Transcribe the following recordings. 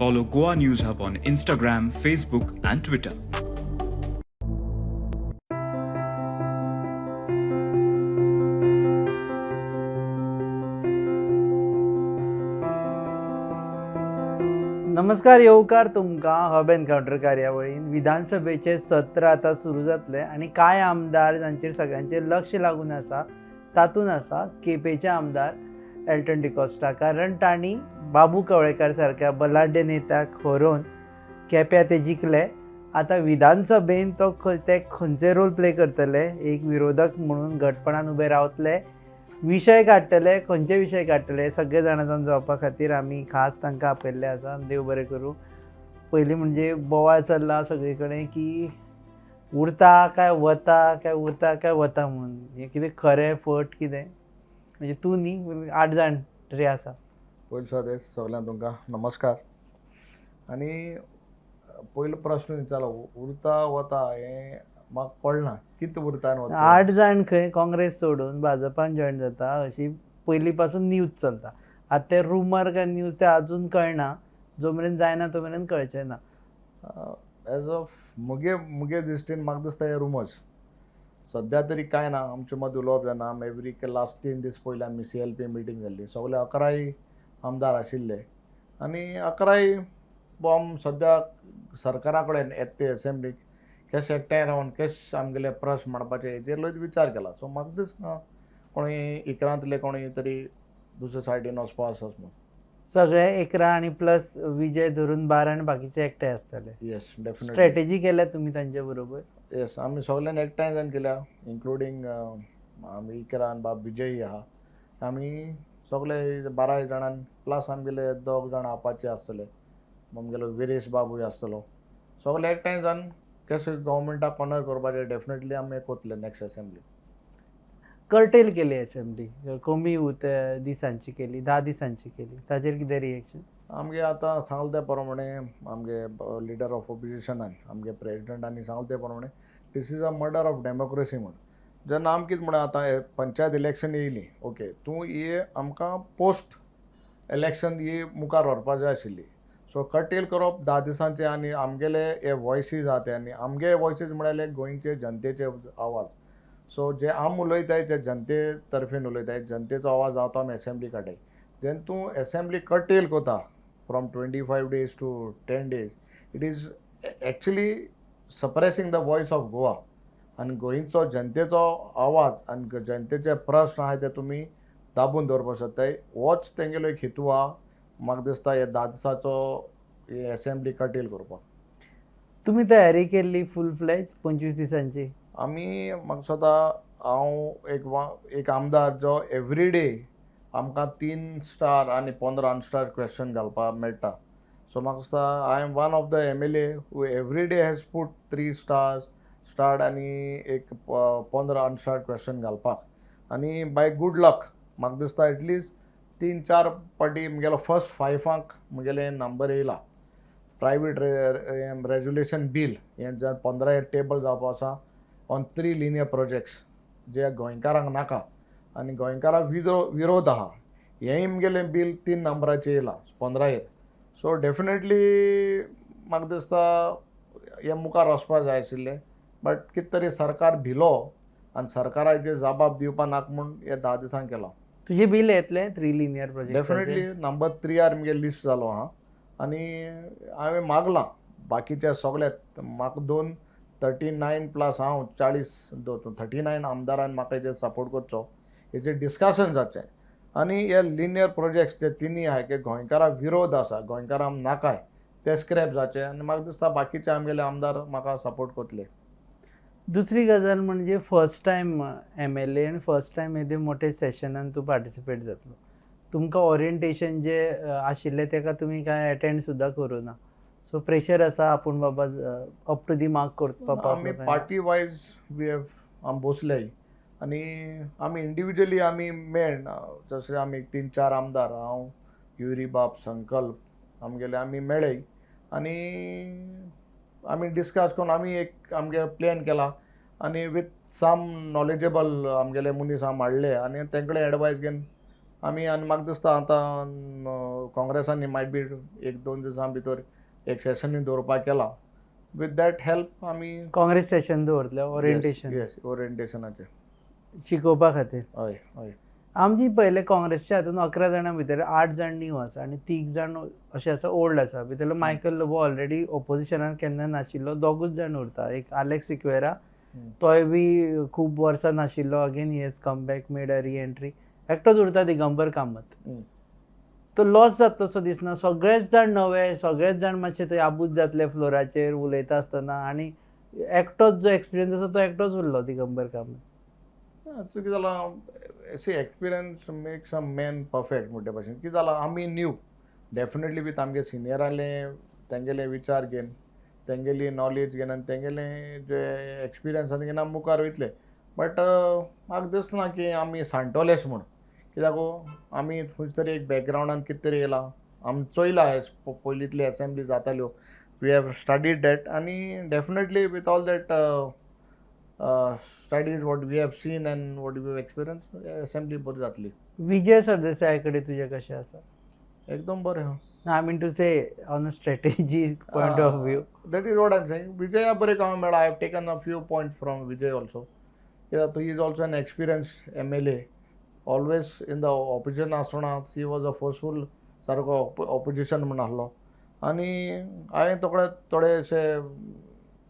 Follow Goa News Hub on Instagram, Facebook, and Twitter. नमस्कार, येवकार तुमकां हब एनकावंटर कार्यावळीन. विधानसभेचें सत्र आतां सुरू जातलें आनी कांय आमदार जांचेर सगळ्यांचें लक्ष लागून आसा तातूंत आसा केपेंचे आमदार एल्टन डिकॉस्टा, कारण तांणी बाबू कवळेकार सारक्या बलाढ्य नेत्याक हरोवन केप्यां ते जिखले. आतां विधानसभेन तो ते खंयचे रोल प्ले करतले, एक विरोधक म्हणून घटपणान उबे रावतले, विशय काडटले, खंयचे विशय काडटले, सगळे जाणा जावन जावपा खातीर आमी खास तांकां आपयल्ले आसा. देव बरें करूं. पयलीं म्हणजे बोवाळ चल्ला सगळे कडेन की उरता काय वता, काय उरता काय वता म्हणून, हें कितें खरें फट कितें? म्हणजे तूं न्ही, 8 जाण तरी आसा. पयलीं स्वादेस सगल्यांक तुमकां नमस्कार. आनी पयलो प्रस्न विचारलो उरता वता हें म्हाका कळना, कितें उरता आनी वता? 8 जाण खंय काँग्रेस सोडून भाजपान जॉयन जाता अशी पयलीं पासून न्यूज चलता. आतां ते रुमर काय न्यूज ते अजून कळना, जो मेरेन जायना तो मेरेन कळचें ना. एज ऑफ मुगे दृश्टीन म्हाका दिसता हे रुमर्स सद्या तरी कांय ना. आमचे मदीं उलोवप जायना. आमी एवरी लास्ट 3 दीस पयलीं आमी CLP meeting जाल्ली, सगळे 11 आमदार आशिल्ले आनी 11 बॉम सद्या सरकारा कडेन येता ते एसेंब्लीक केश एकठांय रावन केश आमगेले प्रश्न मांडपाचे हेजेर लेगीत विचार केला. सो म्हाका दिसना कोणूय इकरांतले कोणूय तरी दुसरे सायडीन वचपा आसा म्हणून. सगळे 11 आनी प्लस विजय धरून 12 आनी बाकीचे एकठांय आसतले. Yes, definitely. Strategy केल्या तुमी तांचे बरोबर? येस, आमी सगल्यांनी एकठांय जावन केल्या, इन्क्लुडींग आमी 11 आनी बाब विजयी आहा. आमी सगळे 12 जाणान प्लस आमगेले 2 जाण आपाचे आसतले, आमगेलो विरेश बाबूय आसतलो. सगळे एकठांय जावन कशें गव्हर्मेंटाक कॉर्नर करपाचें डेफिनेटली आमी कोतले नेक्स्ट असेंब्ली. कर्टेल केली असेंब्ली, कमी दिसांची केली, 10 दिसांची केली, ताचेर कितें रिएक्शन? आमगे आतां सांगले ते प्रमाणे आमगे लिडर ऑफ ऑपोजिशनान आमगे प्रेजिडेंटांनी सांगले ते प्रमाणे this is a murder of democracy म्हूण. जेन्ना आम कितें म्हणा आतां पंचायत इलेक्शन येयली, ओके, तूं ही आमकां पोस्ट इलेक्शन ही मुखार व्हरपा जाय आशिल्ली. सो कर्टेल करप 10 दिसांचे आनी आमगेले हे वॉयसीस आहा ते, आनी आमगे वॉयसीस म्हळ्यार गोंयचे जनतेचे आवाज. सो जे आम उलयताय ते जनते तर्फेन उलयताय, जनतेचो आवाज आहा तो आमी एसेंब्ली काडटाय. जेन्ना तूं एसेंब्ली कर्टेल कोता from 25 days to 10 days, it is actually suppressing the voice of Goa. आनी गोंयचो जनतेचो आवाज आनी जनतेचे प्रस्न आहाय ते तुमी दाबून दवरपाक सोदताय, होच तेंगेलो एक हेतू आहा. म्हाका दिसता हे 10 दिसाचो हे एसेंब्ली कर्टेल करपाक. तुमी तयारी केल्ली फूल फ्लॅज 25 दिसांची? आमी म्हाका दिसता हांव एक आमदार जो एवरी डे आमकां 3 स्टार आनी 15 अनस्टार क्वेश्चन घालपाक मेळटा. सो म्हाका दिसता I am one of the MLA who every day has put 3 stars starred आनी एक 15 अनस्टार क्वेश्चन घालपाक. आनी बाय गूड लक म्हाका दिसता एटलिस्ट 3-4 पाटी म्हगेलो फर्स्ट 5 म्हगेलें नंबर येयला. प्रायवेट रेजोल्युशन बील हें जे 15 टेबल जावपा आसा ऑन 3 लिनियर प्रोजेक्ट्स जे गोंयकारांक नाका आनी गोंयकारांक विरोध आहा, हेंय म्हगेलें बील 3 नंबराचेर येयलां 15. सो डेफिनेटली म्हाका दिसता हें मुखार वचपा जाय आशिल्लें, बट कितें तरी सरकार भिलो आनी सरकाराक जे जबाब दिवपा नाका म्हूण हे 10 दिसांक केलां. तुजें बील येतलें 3 लिनियर प्रोजेक्ट? डेफिनेटली नंबर 3 म्हगे लिस्ट जालो आहा आनी हांवें मागलां बाकीचे सगळे म्हाका 2 39 प्लस हांव 40 39 आमदारान म्हाका हेजेर सपोर्ट करचो, हेजेर डिस्कशन जावचें. आनी हे लिनियर प्रोजेक्ट्स जे तिनूय आहाय की गोंयकाराक विरोध आसा, गोंयकारांक नाकाय, ते स्क्रॅप जावचे आनी म्हाका दिसता बाकीचे आमगेले आमदार म्हाका सपोर्ट करतले. दुसरी गजाल म्हणजे फर्स्ट टायम MLA आनी फर्स्ट टायम येदे मोठे सेशनान तूं पार्टिसिपेट जातलो, तुमकां ओरिएंटेशन जे आशिल्लें तेका तुमी कांय एटेंड सुद्दां करूं ना. सो प्रेशर आसा आपूण बाबा अप टू the mark करपा. आमी पार्टी वायज we have आमी बसले आनी आमी इंडिविज्युअली आमी मेळ जशे आमी 3-4 आमदार हांव, युरी बाब, संकल्प आमगेले आमी मेळ्ळे आनी आमी डिस्कस करून आमी एक आमगे प्लॅन केला आनी विथ सम नॉलेजेबल आमगेले मनीस आमी हाडले आनी तेंकडे एडवायस घेवन आमी आनी म्हाका दिसता आतां काँग्रेसांनी मायट बी एक दोन दिसां भितर एक सेशनूय दवरपाक केलां. विथ that help आमी काँग्रेस सेशन दवरतले ओरिएंटेशन? येस, ओरिएंटेशनाचें. शिकोवपा खातीर. हय हय. आमची पयले काँग्रेसच्या हातून 11 जाणां भितर आठ जाण न्यू आसा आनी तीग जाण अशे आसा ओल्ड आसा. भितरलो मायकल लोबो ऑलरेडी ओपोजिशनान केन्ना नाशिल्लो. दोगूच जाण उरता, एक आलेक्स सिक्वेरा, तोय बी खूब वर्सां नाशिल्लो, again he has come back, made a re entry. एकटोच उरता दिगंबर कामत. तो लॉस जातलो दिसना? सगळेच जाण नवे, सगळेच जाण मातशे थंय आबूज जातले फ्लोराचेर उलयता आसतना आनी एकटोच जो एक्सपिरियन्स आसा तो एकटोच उरलो, दिगंबर कामत. कितें जालां, see, experience makes a man perfect म्हणटे भाशेन. कितें जालां, आमी न्यू, डेफिनेटली विथ आमगे सिनियराले तेंगेले विचार घेवन, तेंगेली नॉलेज घेवन आनी तेंगेले जे एक्सपिरियन्स आसा घेवन आमी मुखार वयतले. बट म्हाका दिसना की आमी सांडटलेच म्हूण, कित्याक आमी खंय तरी एक बॅकग्रावंडान कितें तरी येयलां, आमी चोयलां पयलींतली एसेंब्ली जाताल्यो, we have studied that आनी definitely with all that studies, what we have seen and what we have experience, assembly बरी जातली. विजय सरदेसाय कडेन तुजें कशें आसा? एकदम बरें आहा. I mean to say, on a strategy point of view. That is what I am saying, Vijaya बरें काम मेळ्ळा. I have taken a few point from Vijay also, कित्याक he is also an experienced MLA, always in the opposition आसतना he was a forceful सारको opposition म्हूण आसलो आनी हांवें थोडे थोडेशे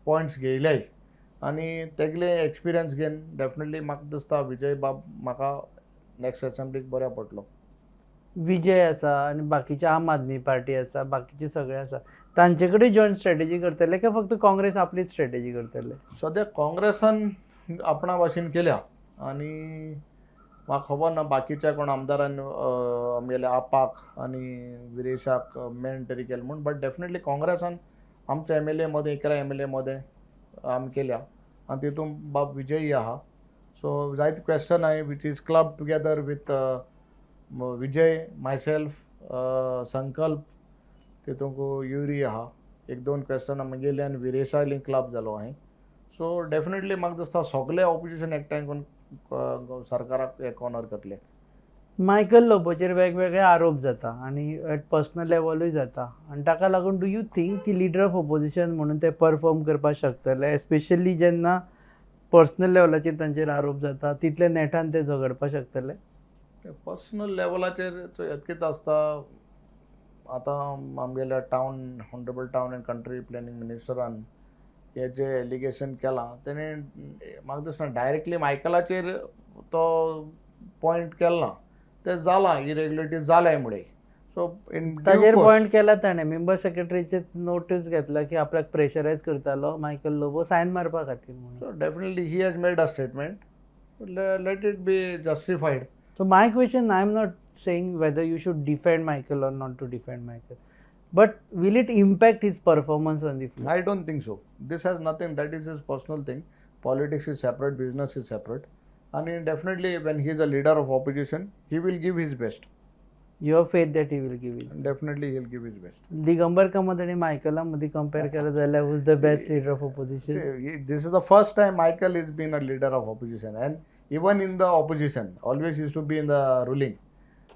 पॉयंट्स घेयले आनी तेगले एक्सपिरियन्स घेवन डेफिनेटली म्हाका दिसता विजय बाब म्हाका नेक्स्ट एसेंब्लीक बऱ्याक पडटलो. विजय आसा आनी बाकीचे आम आदमी पार्टी आसा, बाकीचे सगळे आसा, तांचे कडेन जॉयंट स्ट्रेटेजी करतले काय फक्त काँग्रेस आपलीच स्ट्रेटेजी करतले? सद्या काँग्रेसान आपणा भाशेन केल्या आनी म्हाका खबर ना बाकीच्या कोण आमदारान आमगेल्या आपाक आनी विरेशाक मेन तरी केलें म्हूण, बट डेफिनेटली काँग्रेसान आमच्या एमएलए मदें, 11 एमएलए मदें आमी केल्या आनी तितून बाब विजयी आहा. सो जायते क्वेश्चन आहाय which is club together with Vijay, myself, संकल्प, तितूंक युरी आहा. एक दोन क्वेश्चन म्हगेले आनी विरेशाली क्लब जालो हांवें. सो डेफिनेटली म्हाका दिसता सगळे ऑपोजिशन एकठांय करून सरकाराक हे कॉर्नर करतले. मायकल लोबोचेर वेगवेगळे आरोप जाता आनी एट पर्सनल लेवलूय जाता आनी ताका लागून do you think की लिडर ऑफ ओपोजिशन म्हणून ते परफॉर्म करपाक शकतले, एस्पेशली जेन्ना पर्सनल लेवलाचेर तांचेर आरोप जाता, तितले नेटान ते झगडपाक शकतले? पर्सनल लेवलाचेर कितें आसता, आतां आमगेल्या town honourable town and country planning मिनिस्टरान हे जे एलिगेशन केलां, तेणें म्हाका दिसना डायरेक्टली मायकलाचेर तो पॉयंट केल ना. तें जालां, इरेग्युलरिटी जाल्याय मुळे, सो इन ताजेर पॉयंट केला ताणें. मेंबर सेक्रेटरीचे नोटीस घेतला की आपल्याक प्रेशरायज करतालो मायकल लोबो सायन मारपा खातीर म्हणून. So definitely he has made a statement, let it be justified. So my question, I am not saying whether you should defend Michael or not to defend Michael, but will it impact his performance on the floor? I don't think so. This has nothing, that is his personal thing. Politics is separate, business is separate. And definitely when he is a leader of opposition, he will give his best. Your faith that he will give it? And definitely he will give his best. Digambar Kamat आनी मायकला मदीं compare केलं जाल्यार who's the best leader of opposition? See, this is the first time Michael has been a leader of opposition, and even in the opposition, always used to be in the ruling.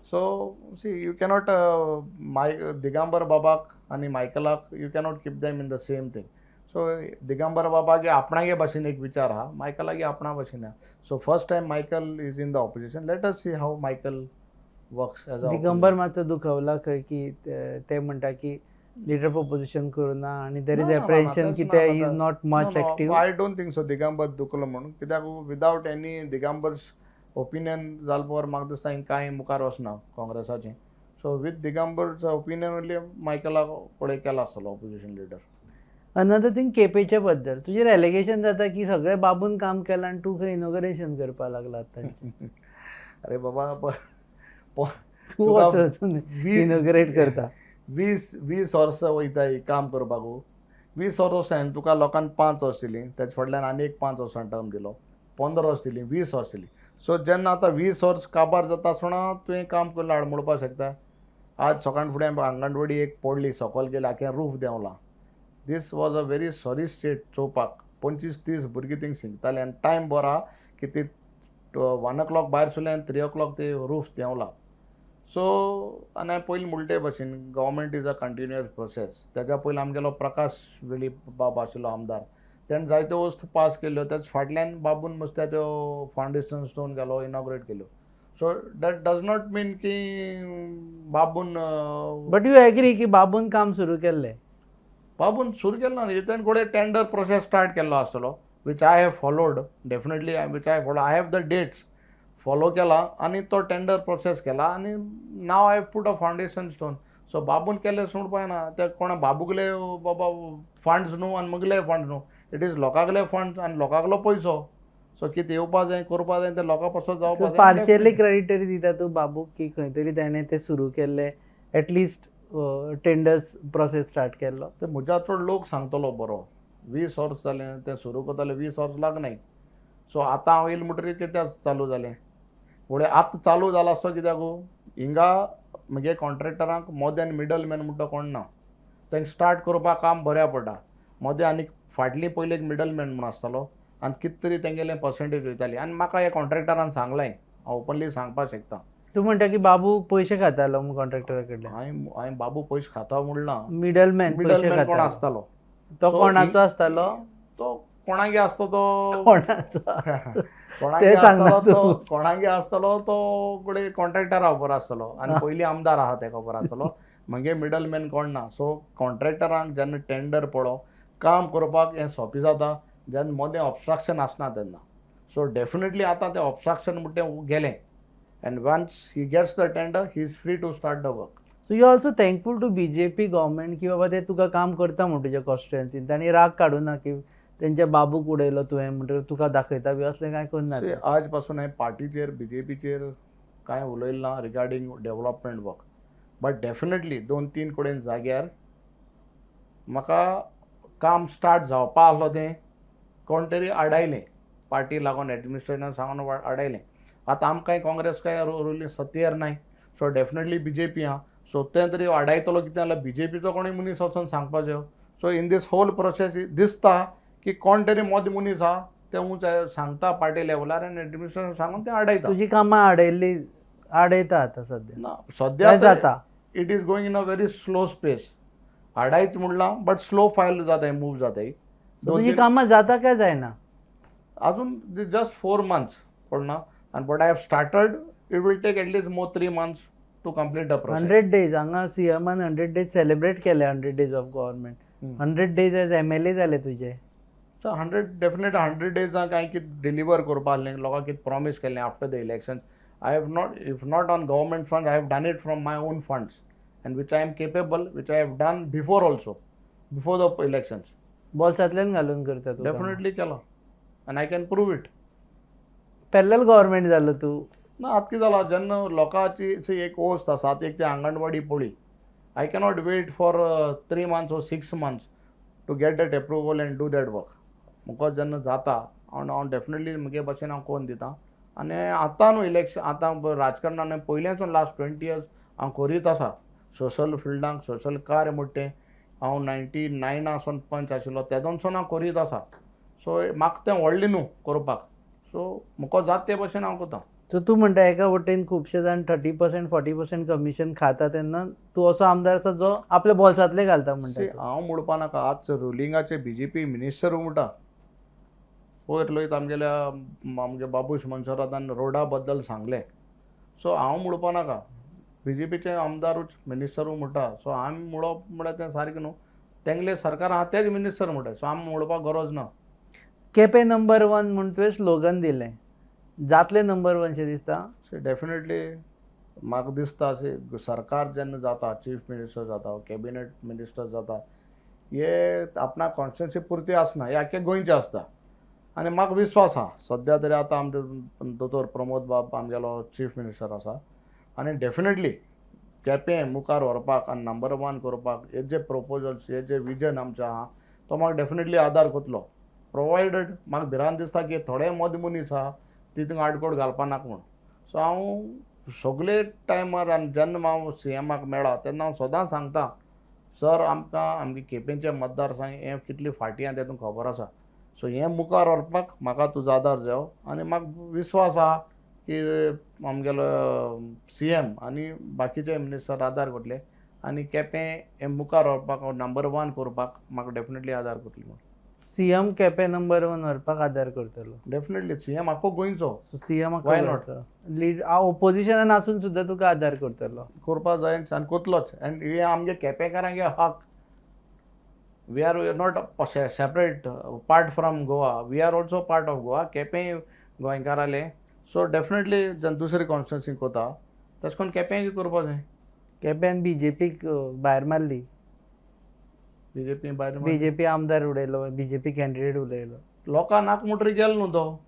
So see, you cannot Digambar Babak आणि मायकलाक you cannot keep them in the same thing. So Digambar बाबागे आपणागे भाशेन एक विचार आहा, मायकलागे आपणा भाशेन आहा. So first time Michael is in the opposition, let us see how Michael works as a Digambar मातसो दुखवला खंय की ते म्हणटा की लिडर ऑफ ऑपोजिशन करूं ना आनी there is apprehension की ते is not much active. I don't think so Digambar दुखलो म्हणून, कित्याक विदावट एनी दिगंबर्स ओपिनियन जाल बगर म्हाका दिसता हिंगा कांय मुखार वचना काँग्रेसाचें. सो विथ दिगंबर्स ओपिनियन ओन्ली मायकलाक पळय केला आसतलो ऑपोजिशन लिडर. अनदर थिंग, केपेच्या बद्दल तुजेर एलिगेशन जाता की सगळे बाबून काम केलां आनी तूं खंय इनॉग्रेशन करपाक लागला आतां. अरे बाबा, तूं वचून इनॉग्रेट करता. 20 20 वर्सां वयताय काम करपाक. 20 वर्सां हांवें तुका लोकांक 5 वर्स दिलीं, तेजे फाटल्यान आनी एक 5 वर्सां टर्म दिलो, 15 वर्स दिलीं, 20 वर्स दिलीं. सो जेन्ना आतां 20 वर्स काबार जाता आसतना तुवें काम करून आडमोडपाक शकता. आज सकाळ फुडें आंगणवाडी एक पडली, सकयल गेली, आख्यान roof देंवला. This was a very sorry state चोवपाक. 25-30 भुरगीं थिंग शिकतालीं आनी टायम बरो आहा की ती 1 ओ क्लॉक भायर सरली आनी 3 ओ क्लॉक ते रूफ देंवला. सो आनी हांवें पयलीं म्हणले भशेन government is a continuous process. तेज्या पयलीं आमगेलो प्रकाश वेळीप बाब आशिल्लो आमदार, तेणें जायत्यो वस्तू पास केल्ल्यो. त्याच फाटल्यान बाबून मस्त्या त्यो फावंडेशन स्टोन घालो, इनॉग्रेट केल्यो. So that does not mean की बाबून बट you agree की बाबून काम सुरू केल्लें? बाबून सुरू केलें ना, तेणें घोडये टेंडर प्रोसेस स्टार्ट केल्लो आसतलो, which I have followed definitely, which I follow, I have the dates follow केला आनी तो टेंडर प्रोसेस केला आनी now I put a foundation stone. So बाबून केलें म्हणपा ना, ते कोणा बाबूगले बाबा फंड्स न्हू आनी मुगले फंड्स न्हू, it is लोकांगले फंड्स आनी लोकांगलो पयसो. सो कितें येवपा जाय, करपा जाय, तें लोकां पासत जावपा जाय. पार्शियली क्रेडिट तरी दिता तूं बाबूक की खंय तरी ताणें तें सुरू केल्लें, at least tenders process start केल्लो? ते म्हज्या चड लोक सांगतलो बरो. 20 वर्स जालें तें सुरू करताले, 20 वर्स लागनाय. सो आतां हांव येयलें म्हणटकीर कित्याक चालू जालें फुडें आतां चालू जाला आसतो कित्याक हिंगा म्हगे कॉन्ट्रॅक्टरांक मोदें आनी मिडल मॅन म्हणटा कोण ना, तांकां स्टार्ट करपाक काम बऱ्या पडटा. मदें आनी फाटलीं पयलीं एक मिडल मॅन म्हूण आसतालो आनी कितें तरी तेंगेलें पर्संटेज वयताली. आनी म्हाका ह्या कॉन्ट्रॅक्टरान सांगलें, हांव ओपनली सांगपाक शकता. तूं म्हणटा की बाबू पयशे खातालो कॉन्ट्रॅक्टरा कडल्यान? हांवें बाबू पयशे खाता म्हणलां? मिडलमॅन मिडल पयशे मॅन कोण खातालो आसतालो तो? So, कोणाचो आसतालो? तो कोणागे आसतो तो? कोणाचो? कोणागे ते सांगना आसतलो तो? तूं. कोणागे आसतलो तो कडेन कॉन्ट्रॅक्टरा खबर आसतलो आनी पयलीं आमदार आहा तेका खबर आसतलो. म्हगे मिडलमॅन कोण ना. सो कॉन्ट्रॅक्टरांक जेन्ना टेंडर पळो काम करपाक हें सोंपें जाता जेन्ना मदें ऑबस्ट्रक्शन आसना तेन्ना. सो डेफिनेटली आतां तें ऑबस्ट्रक्शन म्हणटा तें गेलें and once he gets the tender, he is free to start the work. So you also thankful to BJP government की बाबा ते तुका काम करता म्हूण तुज्या कॉन्स्टिट्युएन्सीन तांणी राग काडूना की तेंच्या बाबूक उडयलो तुवें म्हणटकीर तुका दाखयता बी, असलें कांय करना ते? आज पासून हांवें पार्टीचेर, बीजेपीचेर कांय उलयलें ना regarding development work, but definitely दोन तीन कडेन जाग्यार म्हाका काम स्टार्ट जावपा आसलो तें कोण तरी आडायलें, पार्टी लागून एडमिनिस्ट्रेशन सांगून आडायलें. आतां आमकां काँग्रेस काय रुलिंग सत्तेर नाय, सो डेफिनेटली बीजेपी आहा. सो तें तरी आडायतलो कितें जाल्यार बीजेपीचो कोणूय मनीस वचोन सांगपाचो. So in this whole process दिसता की कोण तरी मदीं मनीस आहा, ते उंच सांगता पार्टी लेवलार आनी एडमिनिस्ट्रेशन सांगून ते आडायता. तुजी कामां आडयल्ली, आडयता आतां सद्या? ना, सद्या काय जाता? It is going in a very slow pace. आडायच म्हणलां बट स्लो फायल जाता, मूव जाताय. तुजी कामां जाता काय जायना? अजून जस्ट 4 मंथ्स पडना आनी but I have started, it will take at least more 3 months to complete the process. 100 days हांगा सीएमान 100 डेज सेलिब्रेट केले, 100 days of government, 100 days as MLA जाले तुजे. सो 100, डेफिनेट 100 डेजाक हांवें कितें डिलिवर करपा आहलें, लोकांक कितें प्रॉमीस केल्लें after the election, I have not, if not on government fund, I have done it from my own funds and which I am capable, which I have done before also, before the elections. बोल्सांतल्यान घालून करता तूं? Definitely केलां आनी I can prove it. Parallel government जालो तूं. ना, आतां कितें जालां, जेन्ना लोकांची सी एक वस्त आसा, आतां एक ती आंगणवाडी पळय, I cannot wait for 3 months or 6 months to get that approval and do that work. म्हाका जेन्ना जाता हांव हांव डेफिनेटली म्हगे भशेन हांव करून दिता. आनी आतां न्हू इलेक्शन, आतां राजकारणान पयलेंसून लास्ट 20 इयर्स हांव करीत आसा सोशल फिल्डांक. सोशल कार्य म्हणटा तें हांव 99 सून पंच आशिल्लो तेदोनसून हांव करीत आसा. सो म्हाका तें व्हडलें न्हू करपाक, सो म्हाका जाता ते भशेन हांव करता. सो तूं म्हणटा एका वटेन खुबशे जाण 30%, 40% कमिशन खाता तेन्ना तूं असो आमदार आसा जो आपल्या बोल्सांतले घालता म्हणटा See, तूं. हांव म्हणपा नाका, आज रुलिंगाचे बीजेपी मिनिस्टर म्हणटा. पयर लोक आमगेल्या आमगे बाबूश मनसरातान रोडा बद्दल सांगलें. सो हांव म्हणपा नाका, बीजेपीचे आमदारूच मिनिस्टरूय म्हणटा. सो आमी म्हणप म्हळ्यार तें सारकें न्हू. तेंगले सरकार आहा तेच मिनिस्टर म्हणटा, सो आमी म्हणपाक गरज ना. केपें नंबर वन म्हूण तुवें स्लोगन दिलें, जातलें नंबर वनशें दिसता? सो डेफिनेटली म्हाका दिसता, अशें सरकार जेन्ना जाता, चीफ मिनिस्टर जाता, कॅबिनेट मिनिस्टर जाता, हे आपणा कॉन्स्टिट्युएन्सी पुरती आसना, हे आख्खे गोंयचे आसता. आनी म्हाका विस्वास आहा, सद्या तरी आतां आमचे दोतोर प्रमोद बाब आमगेलो चीफ मिनिस्टर आसा आनी डेफिनेटली केपें मुखार व्हरपाक आनी नंबर वन करपाक हे जे प्रपोजल्स, हे जे विजन आमचें आहा, तो म्हाका डेफिनेटली आदार करतलो. प्रोवायडड म्हाका भिरांत दिसता की थोडे मदीं मनीस आहा तितूंत आडकोड घालपा नाका म्हूण. सो हांव सगळे टायमार आनी जेन्ना हांव सी एमाक मेळ्ळा तेन्ना हांव सदां सांगता, सर, आमकां आमगे केपेंचे मतदारसंघ हें कितली फाटीं आहा तें तुमकां खबर आसा. सो हें मुखार व्हरपाक म्हाका तुजो आदार जायो आनी म्हाका विस्वास आहा की आमगेलो सीएम आनी बाकीचे मिनिस्टर आदार करतले आनी केपें हें मुखार व्हरपाक, नंबर वन करपाक म्हाका डेफिनेटली आदार करतले म्हूण. सीएम केपें नंबर वन व्हरपाक आदार करतलो? डेफिनेटली, सीएम आख्खो गोंयचो. So CM Why not? Lead ओपोजिशनान आसून सुद्दां तुका आदार करतलो? करपा जाय आनी करतलोच. आनी हे आमगे केपेंकारांगे हक. We are not separate part from Goa, we are also part of Goa. Quepem गोंयकारालें. So definitely जेन्ना दुसरे कॉन्स्टिट्युन्सीक वता तशें करून केपेंय करपा जाय. केप्यान बीजेपीक भायर मारली. बीजेपी भायर? बीजेपी आमदार उडयलो, बीजेपी कॅन्डिडेट उडयलो. लोकां नाका म्हणटरी गेलो न्हू तो.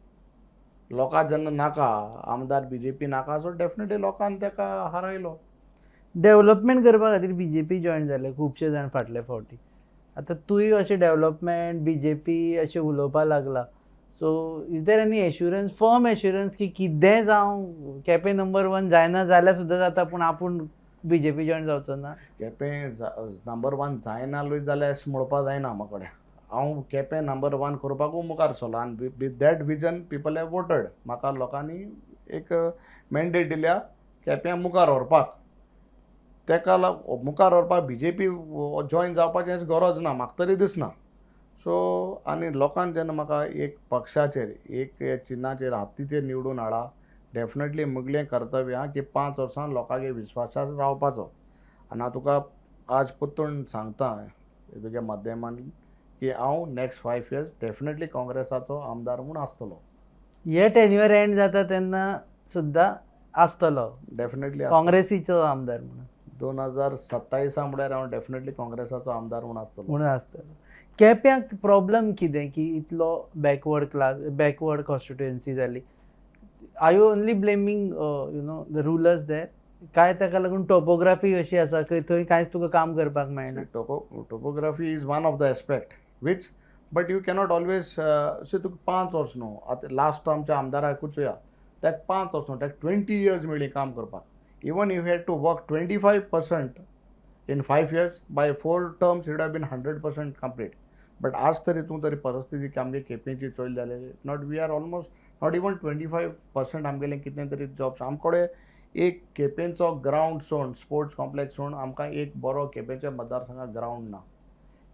लोकां जेन्ना नाका आमदार, बीजेपी नाका, सो डेफिनेटली लोकांनी ताका हारयलो. डेव्हलपमेंट करपा खातीर बीजेपी जॉयन जाले खुबशे जाण फाटले फावटी. आतां तूंय अशें डेव्हलपमेंट, बीजेपी अशें उलोवपा लागला, so is there any assurance, firm assurance की कितेंय जावं, केपें नंबर वन जायना जाल्यार सुद्दां जाता, पूण आपूण बीजेपी जॉयन जावचो ना? केपें नंबर वन जायना जाल्यार अशें म्हणपा जायना म्हाका कडेन. हांव केपें नंबर वन करपाकूय मुखार सरलो आनी with that vision people have voted. म्हाका लोकांनी एक मॅन्डेट दिल्या केप्यां मुखार व्हरपाक. तेका मुखार व्हरपाक बीजेपी जॉयन जावपाचें अशें गरज ना, म्हाका तरी दिसना. सो आनी लोकान जेन्ना म्हाका एक पक्षाचेर, एक चिन्नाचेर, हातीचेर निवडून हाडा, डेफिनेटली मुगलें कर्तव्य आहा की 5 वर्सां लोकांगे विस्वासार रावपाचो. आनी हांव तुका आज परतून सांगता तुज्या माध्यमान की हांव नेक्स्ट 5 इयर्स डेफिनेटली काँग्रेसाचो आमदार म्हूण आसतलो. हे टेन्युअर एंड जाता तेन्ना सुद्दां आसतलो? डेफिनेटली. काँग्रेसीचो आमदार म्हणून? 2027 म्हळ्यार हांव डेफिनेटली काँग्रेसाचो आमदार म्हूण आसतलो. म्हणून आसतलो. केप्यांक प्रॉब्लम कितें की इतलो बॅकवर्ड क्लास, बॅकवर्ड कॉन्स्टिट्युएन्सी जाली? Are you only blaming the rulers there, काय ताका लागून टोपोग्राफी अशी आसा की थंय कांयच तुका काम करपाक मेळना? Topography is one of the aspect which, but you cannot always see. तुका 5 वर्स न्हू, आतां लास्ट आमच्या आमदाराकूच चोया, ताका 5 वर्स न्हू, ताका 20 इयर्स मेळ्ळी काम करपाक. Even you had to work 25% in 5 years, by four terms it have been 100% complete. But आज तरी तूं तरी परिस्थिती आमगे केपेंची चोयली जाल्यार not, we are almost not even 25% आमगेलें कितें तरी जॉब्स. आमचे कडेन एक केपेंचो ग्रावंड सोड, स्पोर्ट्स कॉम्प्लेक्स सोड, आमकां एक बरो केपेंच्या मतदारसंघात ग्रावंड ना.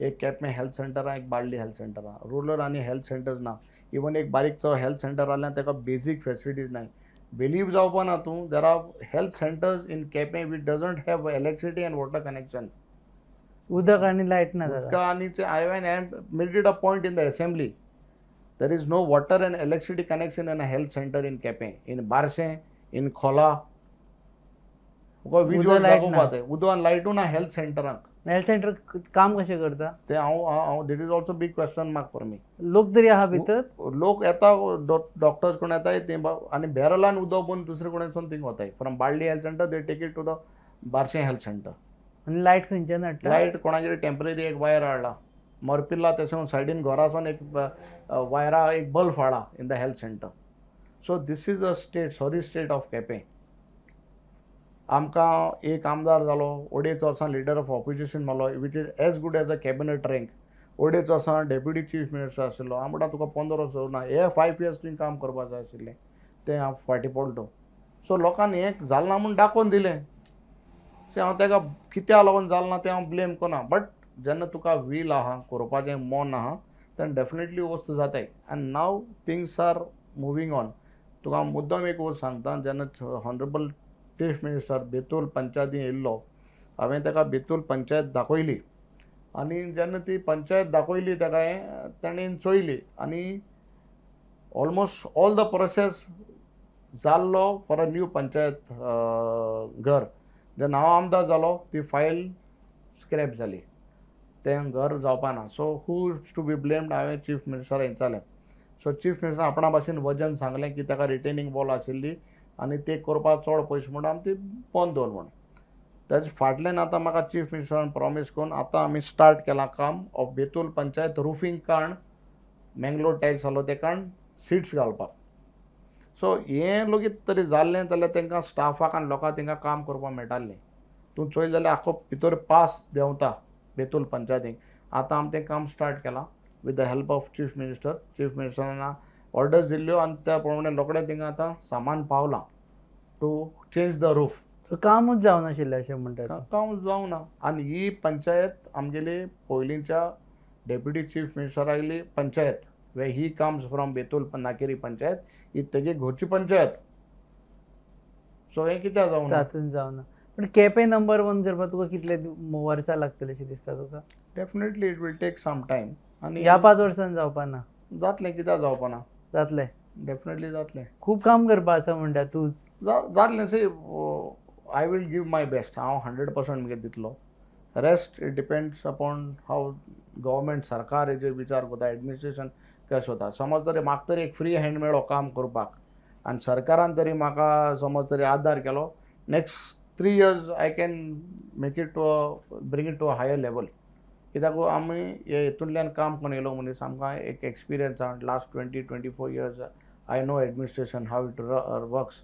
एक केपें हेल्थ सेंटर आहा, एक बाळ्ळी हेल्थ सेंटर आहा. रुरल आनी हेल्थ सेंटर्स ना. इवन एक बारीकचो हेल्थ सेंटर आसल्यार ताका बेजीक फेसिलिटीज नाय. बिलीव जावपा ना तूं, there are health centers in Quepem which doesn't have electricity and water connection. उदक आनी लायट ना जाता? उदका आनी I made it a point in the assembly, there is no water and electricity connection in a health center in Quepem, in Barcem, in Cola. Visual light दाखोवपा ते उदक आनी लायटू ना हेल्थ सेंटरांक. हेल्थ सेंटर काम कशें करता? ते हांव that is also big question mark for me. लोक तरी आहा भितर? लोक येता, डॉक्टर्स कोण येताय ते आनी बॅरलान उदक भरून दुसरे कडेन thing वताय. From Balli health center they take it to the Barcem health center. आनी लायट खंयच्यान हाडटा? लायट कोणागेर टेंपररी एक वायर हाडला, मोरपिल्ला तें सायडीन घरा वचोन एक वायरा एक बल्ब हाडला in the health center. So this is a state, sorry state of Quepem. आमकां एक आमदार जालो, अडेच वर्सां लिडर ऑफ ऑपोजिशन जालो, which is as good as a cabinet rank. अडेच वर्सां डेप्युटी चीफ मिनिस्टर आशिल्लो. हांव म्हणटा तुका 15 वर्सां उरना, हे 5 इयर्स तुवें काम करपा जाय आशिल्लें, तें हांव फाटीं पडलो. सो लोकांनी हें जालें ना म्हूण दाखोवन दिलें. सो हांव ताका कित्याक लागून जालें ना तें हांव ब्लेम करना, बट जेन्ना तुका वील आहा, करपाचें मन आहा, तेन्ना डेफिनेटली वस्त जाताय. आनी now things are moving on. तुका हांव मुद्दम एक वस्त सांगता, जेन्ना ऑनरेबल चीफ मिनिस्टर बेतूल पंचायती येयल्लो, हांवें ताका बेतूल पंचायत दाखयली आनी जेन्ना ती पंचायत दाखयली ताका हांवें, ताणें चोयली आनी ऑलमोस्ट ऑल the process जाल्लो फॉर अ न्यू पंचायत घर. जेन्ना हांव आमदार जालो, ती फायल स्क्रॅप जाली, तें घर जावपा ना. So who is to be blamed? हांवें चीफ मिनिस्टराक विचारलें. सो चीफ मिनिस्टर आपणा भाशेन वजन सांगलें की ताका रिटेनींग वॉल आशिल्ली आनी ते करपाक चड पयशे म्हणून आमी ती बंद दवर म्हूण. ताजे फाटल्यान आतां म्हाका चीफ मिनिस्टरान प्रॉमीस करून आतां आमी स्टार्ट केलां काम ऑफ बेतूल पंचायत रुफींग काण मेंगलोर टॅक्स जालो ते कारण सिट्स घालपाक. सो हें लेगीत तरी जाल्लें जाल्यार तांकां स्टाफाक आनी लोकांक तांकां काम करपाक मेळटालें. तूं चोयलें जाल्यार आख्खो भितर पास देंवता बेतूल पंचायतीक. आतां आमी तें काम स्टार्ट केलां with the help of chief minister. Chief मिनिस्टरान ऑर्डर्स दिल्ल्यो आनी त्या प्रमाणे रोखडें थिंगा आतां सामान पावलां to change the roof. So कामूच जावनाशिल्लें अशें म्हणटा तूं. काम जावना. आनी ही पंचायत आमगेली पयलींच्या डेप्युटी चीफ मिनिस्टरागेली panchayat, where he comes from, Betul Nagari panchayat ही तेगे घरची पंचायत. सो हें कित्याक जावना? तातूंत जावना. पण केपें नंबर वन करपाक तुका कितले वर्सां लागतले अशें दिसता तुका? Definitely it will take some time. आनी ह्या 5 वर्सांनी जावपा ना? जातलें, कित्याक जावपाना? जातलें. डेफिनेटली जातलें. खूब काम करपा आसा म्हणटा तूंच. जातलें. See, I will give my best. हांव 100% मुगे दितलो. Rest it depends upon how government, सरकार हेजेर विचार करता, एडमिनिस्ट्रेशन कशें वता. समज तरी म्हाका तरी एक फ्री हँड मेळ्ळो काम करपाक आनी सरकारान तरी म्हाका समज तरी आदार केलो, next 3 years I can make it to bring it to a higher level. कित्याक आमी हे हितूंतल्यान काम करून येयलो मनीस, आमकां एक एक्सपिरियन्स आहा. Last 20-24 years I know administration, how it works.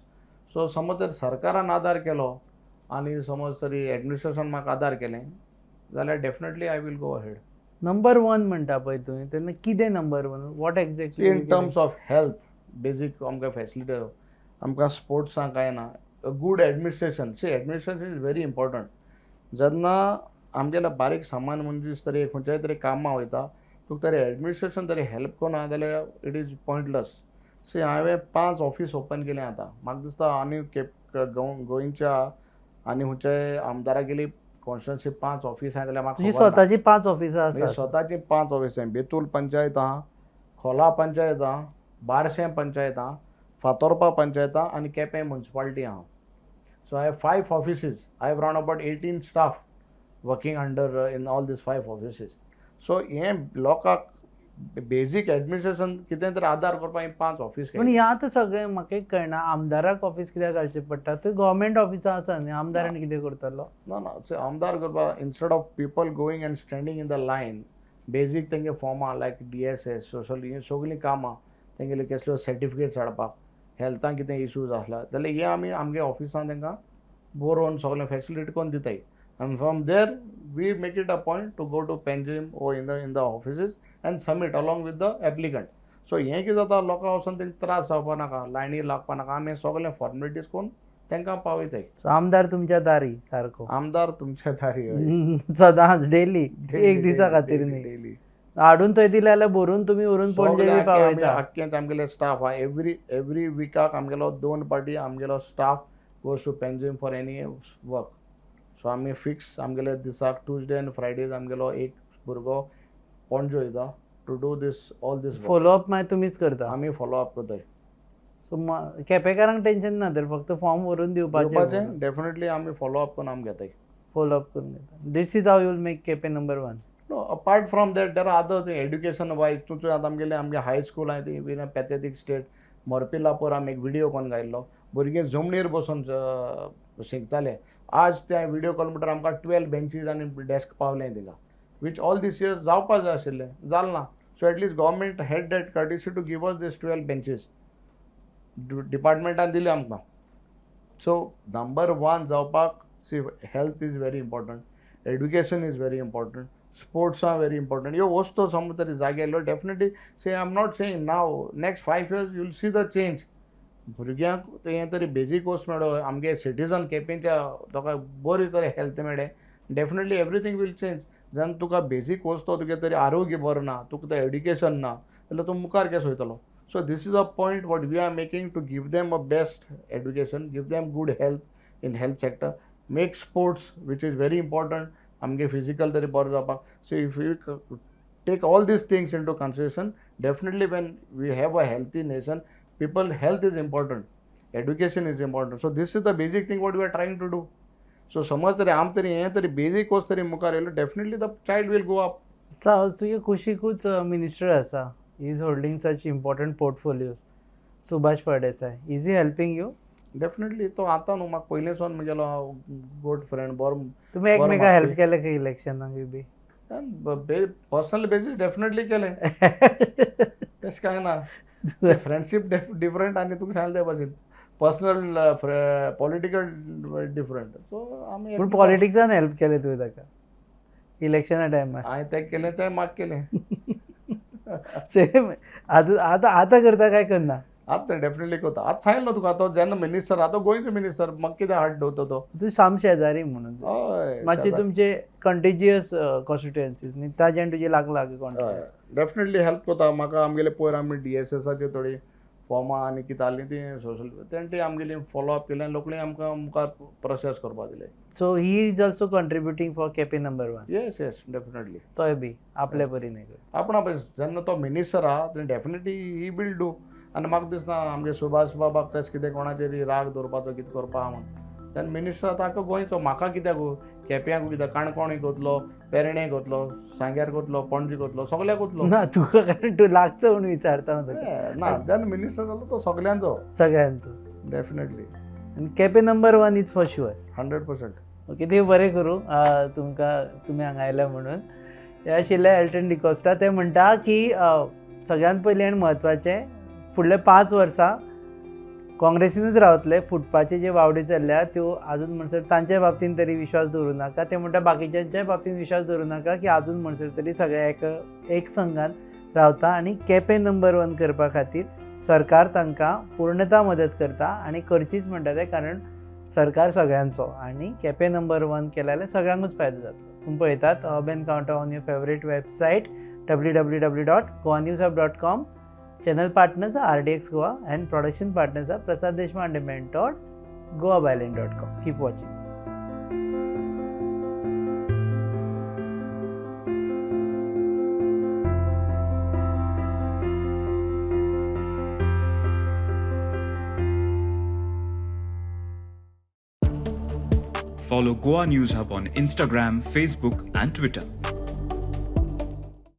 So समज जर सरकारान आदार केलो आनी समज तरी एडमिनिस्ट्रेशन म्हाका आदार केलें जाल्यार definitely I will go ahead. Number one म्हणटा पळय तुवें, तेन्ना कितें number one, what exactly? In terms of health, basic आमकां फेसिलिटी, आमकां स्पोर्ट्सांक कांय ना. Good administration. See, administration is very important. जेन्ना आमगेल्या बारीक सामान्य मनीस तरी खंयच्याय तरी कामां वयता, तुका तरी एडमिनिस्ट्रेशन तरी हेल्प करना जाल्यार it is pointless. सी, हांवें पांच ऑफीस ओपन केलें आतां. म्हाका दिसता आनी केप गोंयच्या आनी खंयच्याय आमदारागेली कॉन्स्टिट्युएन्सी पांच ऑफीस आहा जाल्यार म्हाका तुजी खबर ना. स्वताची पांच ऑफिसां म्हणजे आसात. स्वताची पांच ऑफिस आहा. बेतूल पंचायत आहा, खोला पंचायत आहा, बारशें पंचायत आहा, फातोर्पा पंचायत आहा आनी केपें मुन्सिपालिटी आहा. So I have five offices. I have round about 18 staff working under in all these five offices. So हें लोकांक बेजीक एडमिनिस्ट्रेशन कितें तरी आदार करपाक ही पांच ऑफीस. पूण ह्या आतां सगळें म्हाका एक कळना, आमदाराक ऑफीस कित्याक घालचें पडटा? थंय गव्हर्मेंट ऑफिसां आसा न्ही, आमदारान कितें करतलो? ना ना, आमदार करपाक instead of people going and standing in the line, basic तेंगे फॉर्मां लायक डीएसएस, सोशल, ही सगळीं कामां तेंगेले, कसल्यो सर्टिफिकेट्स हाडपाक, हेल्थान कितें इशूज आसला जाल्यार हे आमी आमगे ऑफिसान तांकां बरोवन सगळें फेसिलिटी करून दिताय. आनी from there we make it a point to go to Panjim or in the offices and submit along with the applicant. So हें कितें जाता, लोकांक वचोन तांकां त्रास जावपा नाका, लायनी लागपा नाका. आमी सगळें फॉर्मेलिटीज करून तांकां पावयताय. सो आमदार तुमच्या दारी सारको. आमदार तुमच्या दारी, हय. सदांच, डेली, एक दिसा खातीर न्ही. डेली. हाडून थंय दिले जाल्यार भरून तुमी व्हरून पणजे बी पावयता. आख्खेच आमगेले स्टाफ आहा. एवरी एवरी विकाक आमगेलो दोन पार्टी आमगेलो staff goes to Panjim for any work. So आमी फिक्स आमगेले दिसाक ट्युजडे आनी फ्रायडेज आमगेलो एक भुरगो पणजे वयता to do this all this. Follow up मागीर तुमीच करता? आमी फॉलो अप करताय. सो केपेकारांक टेन्शन ना तर, फक्त फॉर्म व्हरून दिवपाचें. दिवपाचें. डेफिनेटली आमी फॉलो अप करून आमी घेताय. फॉलो अप करून घेता. This is how you'll make Quepem number one. No, apart from that there are other thing. Education wise तुमचो आतां आमगेले आमगे हाय स्कूल आहा ती बीन पॅथेटीक स्टेट. मोरपिलापूर आमी एक विडियो कॉल घायल्लो, भुरगे जमनीर बसून शिकताले. आज त्या विडियो कॉल म्हणटर आमकां 12 बेंचीज आनी डेस्क पावले थिंगा, which all these years जावपा जाय आशिल्लें, जालें ना. So at least government had that courtesy to give us these 12 benches. डिपार्टमेंटान दिले आमकां. सो नंबर वन जावपाक, see, health is very important, education is very important, sports are very important. ह्यो वस्तू समज तरी जागे आयल्यो, definitely, see, I am not saying now, next 5 years you'll see the change. भुरग्यांक हें तरी बेजीक वस्त मेळो, आमगे सिटीजन केपेंच्या लोकांक बरी तरी हेल्थ मेळ्ळें, definitely everything will change. जेन्ना तुका बेजीक वस्तू, तुगे तरी आरोग्य बरें ना, तुका तें एड्युकेशन ना जाल्यार तूं मुखार केसो वयतलो? So this is a point what we are making, to give them a best education, give them good health in health sector, make sports, which is very important, आमगे फिजिकल तरी बरें जावपाक. So if you take all these things into consideration, definitely when we have a healthy nation, people health is important, education is important. So this is the basic thing what we are trying to do. So समज तरी आम तरी हें तरी basic वस्त तरी मुखार येयलो, definitely the child will go up. सा तुजे कुशीकूच मिनिस्टर आसा, is holding such important portfolios, Subhash Phaldesai. Is he helping you? Definitely. तो आतां न्हू, म्हाका पयलींसून म्हगेलो गुड फ्रेंड, बरो. तुमी एकमेकां मागपी. हेल्प केले खंय इलेक्शनाक बी? पर्सनल बेसीस डेफिनेटली केलें, तशें कांय ना. फ्रेंडशीप डिफरंट आनी तुका सांगलें ते भाशेन पर्सनल पॉलिटिकल डिफरंट. सो आमी पूण पॉलिटिक्सान हेल्प केलें तुवें ताका इलेक्शना टायमार? हांवें तें केलें, तें म्हाका केलें. सेम आजून आतां आतां करता काय करना? आतां डेफिनेटली करता. आतां सांगिल्लो तुका, तो जेन्ना मिनिस्टर, आतां गोंयचो मिनिस्टर, म्हाका कितें हाड दवरता तो. तूं साम शेजारी म्हणून. हय. मातशे तुमचे कंटिजियस कॉन्स्टिट्युएन्सीज न्ही, ताज्यान तुजे लागला लागीं कॉन्टॅक्ट. डेफिनेटली हेल्प करता म्हाका. आमगेले पयर आमी डीएसएसाचे थोडी फॉर्मां आनी कितें आहलीं ती सोशल तेणें ती आमगेली फॉलो अप केली आनी लोकणी आमकां मुखार प्रोसेस करपा दिले. So he is also contributing for Quepem number one. Yes yes definitely. तोय बी आपले परीन हें करता. आपण पळय जेन्ना तो मिनिस्टर आहा तेन्ना डेफिनेटली he will do. आनी म्हाका दिसना आमगे सुभाष बाबाक तशें कितें कोणाचेर राग दवरपाचो कितें करपा आहा म्हूण. तेन्ना मिनिस्टर आतां आख्खो गोंयचो, म्हाका कित्याक, केप्यांक कित्याक, काणकोण कोतलो, पेरणे कोतलो, सांग्यार कोतलो, पणजे कोतलो, सगल्याक कोतलो. ना तुका, कारण तूं लागचो म्हणून विचारता हांव तुका. ना, जेन्ना मिनिस्टर जालो तो सगल्यांचो. सगळ्यांचो. डेफिनेटली. आनी Quepem number one is for sure. 100%. Okay, देव बरें करूं तुमकां, तुमी हांगा आयल्या म्हणून. हे आशिल्ले एल्टन डिकोस्टा. ते म्हणटा की सगळ्यांत पयलीं आनी म्हत्वाचें, फुडले 5 वर्सां काँग्रेसीनूच रावतले. फुटपाचे जे वावडी चल्ल्या त्यो आजून म्हणसर तांच्या बाबतीन तरी विश्वास दवरूं नाका. ते म्हणटा बाकीच्यांच्या बाबतीन विश्वास दवरूं नाका की आजून म्हणसर तरी सगळे एक संघान रावता आनी केपें नंबर वन करपा खातीर सरकार तांकां पूर्णता मदत करता आनी करचीच म्हणटा ते, कारण सरकार सगळ्यांचो आनी केपें नंबर वन केलें जाल्यार सगळ्यांकूच फायदो जातलो. तुमी पळयतात Hub Encounter on your favourite website www.goanewshub.com. Channel partners are RDX Goa and production partners are Prasad Deshpande Mentor, goabyline.com. Keep watching us. Follow Goa News Hub on Instagram, Facebook, and Twitter.